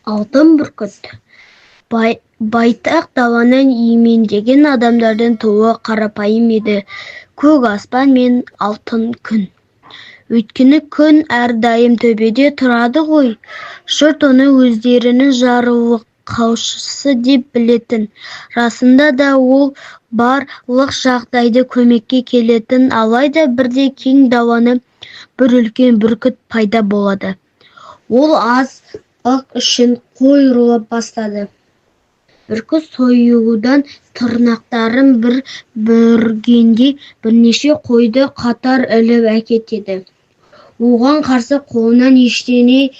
Алтын бүркіт. Байтақ даланы иемденген адамдардың туы қарапайым еді: көк аспан мен алтын күн. Өйткені күн әрдайым төбеде тұрады ғой. Жұрт оны өздерінің жарылқаушысы деп білетін. Расында да, ол барлық жағдайда көмекке келетін. Алайда бірде кең даланы бір үлкен бүркіт пайда болады. Ол азық үшін қой ұрлап бастады. Бүркіт союдан тырнақтарын бір бүргенде бірнеше қойды қатар іліп әкетеді. Оған қарсы қолынан ештеңе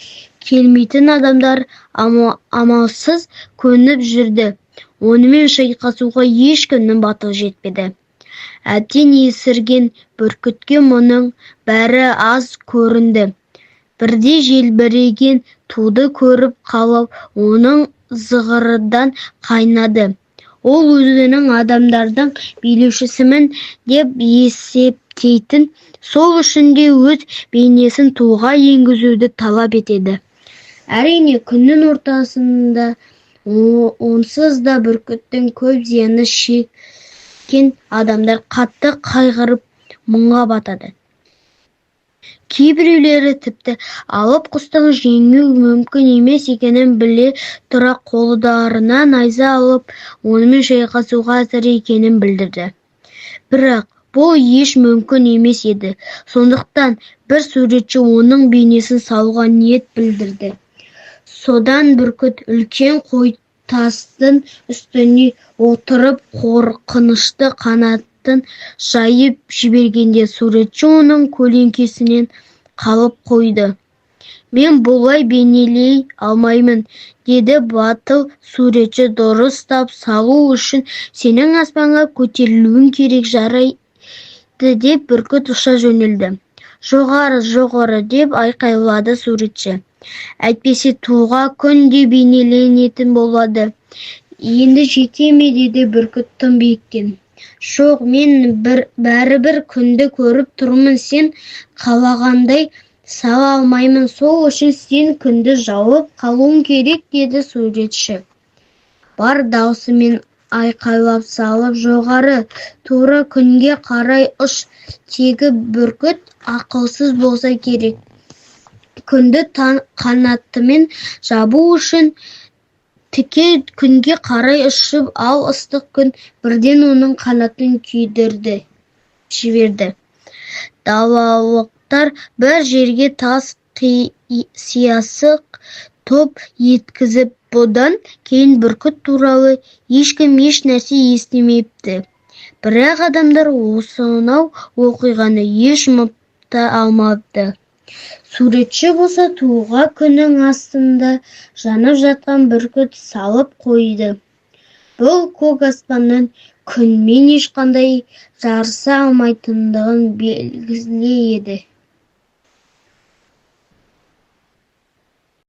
келмейтін адамдар амалсыз көніп жүрді. Онымен шайқасуға ешкімнің батылы жетпеді. Әбден есірген бүркітке мұның бәрі аз көрінді. Бірде желбіреген туды көріп қалып, оның зығырдан қайнады. Ол өзінің адамдардың билеушісімін деп есептейтін, сол үшін де өз бейнесін туға енгізуді талап етеді. Әрине, күннің ортасында онсыз да бүркіттен көп зиян шеккен адамдар қатты қайғырып, мұңға батады. Кейбіреулері тіпті алып құсты жеңу мүмкін емес екенін біле тұра, қолдарына найза алып, онымен шайқасуға әзір екенін білдірді. Бірақ бұл еш мүмкін емес еді. Сондықтан бір суретші оның бейнесін салуға ниет білдірді. Содан бүркіт үлкен қойтастың үстіне отырып, қорқынышты қанатын жайып жібергенде, суретші оның көлеңкесінен қалып қойды. «Мен бұлай бейнелей алмаймын, – деді батыл суретші. – Дұрыстап салу үшін сенің аспанға көтерілуің керек». «Жарайды», – деп бүркіт ұша жөнелді. «Жоғары, жоғары!» – деп айқайлады суретші. «Әйтпесе туға күн де бейнеленетін болады». «Енді жете ме?» – деді бүркіт тым биіктен. «Жоқ, мен бәрібір күнді көріп тұрмын. Сен қалағандай сала алмаймын, сол үшін сен күнді жауып қалуың керек», – деді суретші. Бар даусымен айқайлап салып: «Жоғары, тура күнге қарай ұш!» Тегі бүркіт ақылсыз болса керек, күнді қанатымен жабу үшін тіке күнге қарай ұшып, ал ыстық күн бірден оның қанатын күйдіріп жіберді. Далалықтар бір жерге тас сиясық топ еткізіп, бұдан кейін бүркіт туралы ешкім еш нәрсе естімепті. Бірақ адамдар осынау оқиғаны еш ұмыта алмапты. Суретші болса, туға күннің астында жанып жатқан бүркіт салып қойды. Бұл көк аспанның күнмен ешқандай жарыса алмайтындығының белгісі еді.